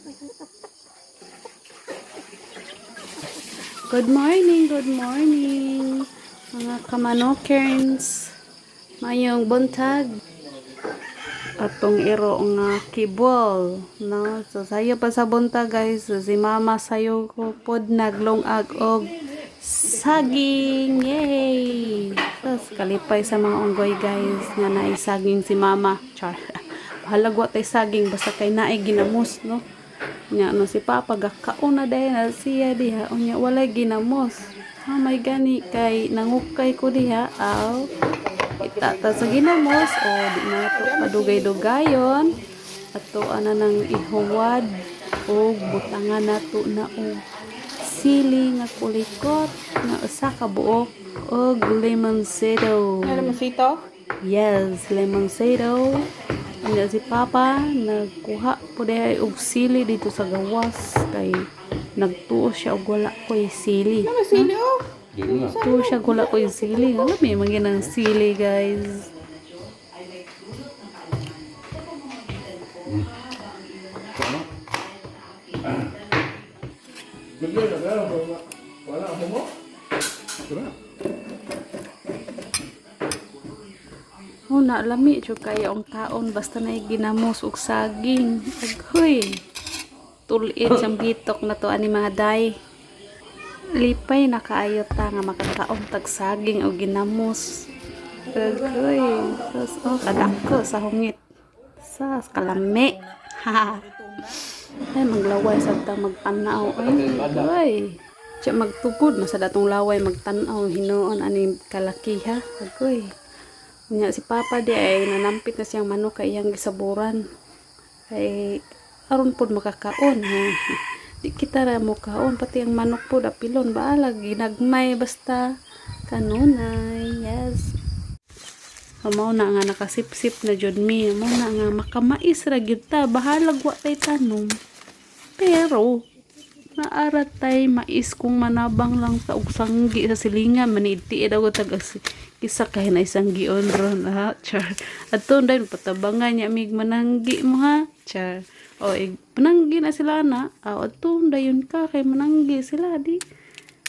Good morning, good morning, mga kamanokerns. Mayong buntag. Atong iro nga kibol, no? So sayo pa sa buntag, guys. So, si mama sayo ko pod naglungag og saging. Yay! Tapos kalipay sa mga unggoy, guys, nga naay saging si mama. Char. Bahalag wa tay saging basta kay naay ginamos, no? Nya no si Papa gakaon na dahil na siya diha, unya walay ginamos. Ha may gani kay nangukay ko diha aw kita ta sa ginamos o di na to padugay-dugayon ato ana nang ihuwad og butangan nato na og sili nga kulikot nga usa ka buok og limoncito. Limoncito? Yes, limoncito. Nya si Papa nagkuha po diay og sili dito sa gawas kay nagtuo siya og wala ko'y sili. Ano sili oh? Tuo siya og wala ko'y sili. Alam may mga ng sili, guys. Una, lami jud kayo ang kaon basta na ginamos og saging. Aghoy. Tulit siyang bitok na to ani mga day. Lipay na kaayo ta nga makakaon tag saging og ginamos. Aghoy. Sus, oh, kadako sa hungit. Sas kalami. Ha. Ay, maglaway sa ta magtanaw. Ay, aghoy. Siya magtugod na sa datong laway magtanaw hinuon ani kalakiha. Aghoy. Nya si Papa di ay nanampit na siyang manok kay iyang gisaburan. Kay aron pod makakaon ha. Di kita ra mo kaon pati ang manok pod apilon baala ginagmay basta kanunay. Yes. Mao na nga nakasipsip na jud mi. Mao na nga makamais ra gyud ta, bahalag wa tay tanom. Pero naara tay mais kung manabang lang ta og sanggi sa silingan maniiti daw tag isa kay na isang gion ron, ha, char. Adto dayon patabangan niya mig mananggi mo, ha, char. O ig mananggi na sila na aw adto dayon ka kay mananggi sila di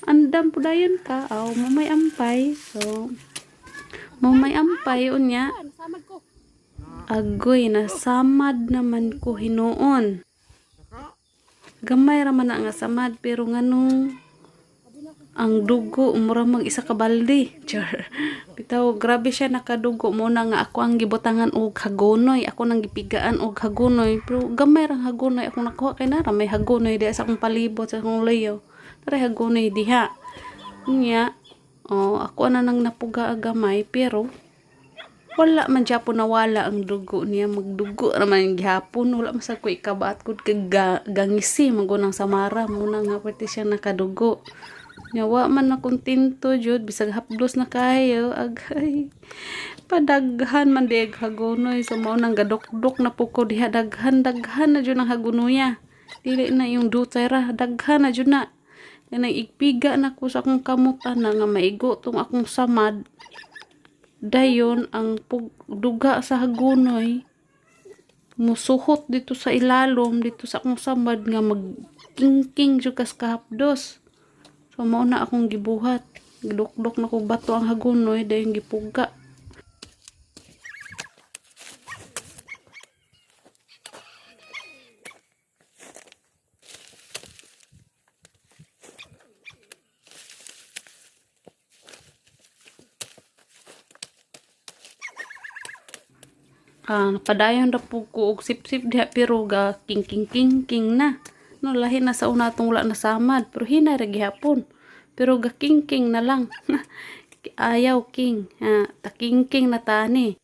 andam po dayon ka aw mamay ampay. So mamay ampay unya. Agoy, nasamad naman ko hinuon. Gamay ra man na nga samad pero nganong ang dugo mura mag isa ka balde. Char. Bitaw grabe siya nakadugo mo na nga ako ang gibutangan og hagonoy, ako nang gipigaan og hagonoy pero gamay ra hagonoy akong nakuha kay nara may hagonoy diha sa akong palibot sa akong layo. Tara hagonoy diha. Nya, oh, ako na nang napuga gamay pero wala man siya po nawala ang dugo niya, magdugo naman gihapon, wala man sa ko ikabaat ko kay gangisi magunang samara muna nga pwede siya nakadugo nya. Wa man na kontento jud bisag hapdos na kayo. Agay, padaghan man di ag hagunoy. So mao nang gadukdok na po ko diha, daghan daghan na jud ang hagunoya, dili na yung dutay ra, daghan na jud na. Kanang igpiga na ko sa akong kamutan na nga maigo tong akong samad. Dayon ang duga sa hagunoy musuhot dito sa ilalom dito sa akong samad nga magkingking jud kas kahapdos. So mao na akong gibuhat, gidukdok na kog bato ang hagunoy dayon gipuga. Ah, padayon ra po ko og sip-sip diha pero ga king king king king na. No, lahi na sa una atong wala nasamad pero hinay ra gihapon. Pero ga king king na lang. Ayaw king. Ah, ta king king na tani.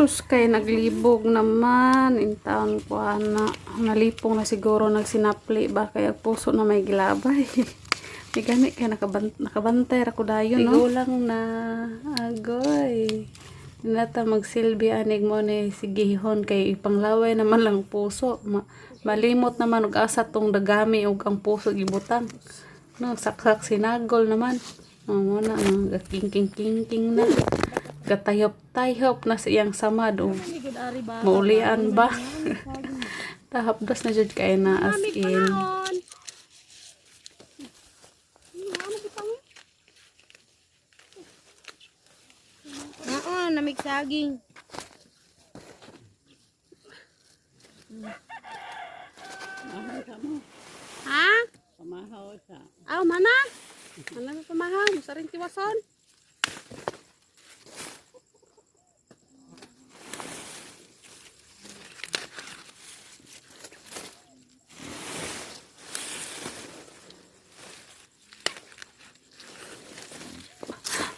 Sus, kay naglibog naman. Intaon ko ana. Nalipong na siguro, nagsinapli ba kay ang puso na may gilabay. May gani kay nakabantay ra ko dayon, no. Tigulang na, agoy. Nata magsilbi anig mo ni sigihon kay ipanglaway naman lang puso. Malimot naman og asa tong dagami og ang puso gibutang. No, saksak sinagol naman. Oh, mo na, no, king king king na. Gatayop-tayop na sa iyang samad o maulian ba? Tahapdos na jud kay na, as in. Naon, namig saging. Ha? Aw, mana? Mana mo pamahaw? Musaring tiwason.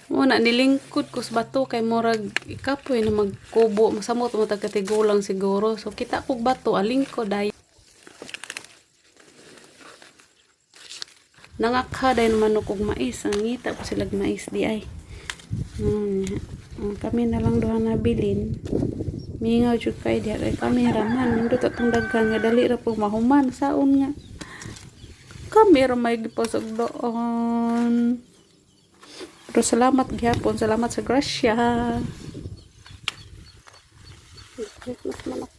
Muna nilingkod ko sa bato kay murag ikapoy na magkubo, masamot mo tag katigulang siguro. So kita kog bato alingkod ay nangakha dahil manok og mais. Ang ngita ko silag mais di ay. Kami na lang duha nabilin. Mingaw jud kay diha kay kami raman. Nindot atong daghan nga dali ra pug mahuman saon nga. Kami ra may gipasag doon. Pero salamat gihapon, salamat sa grasya. Mas manok.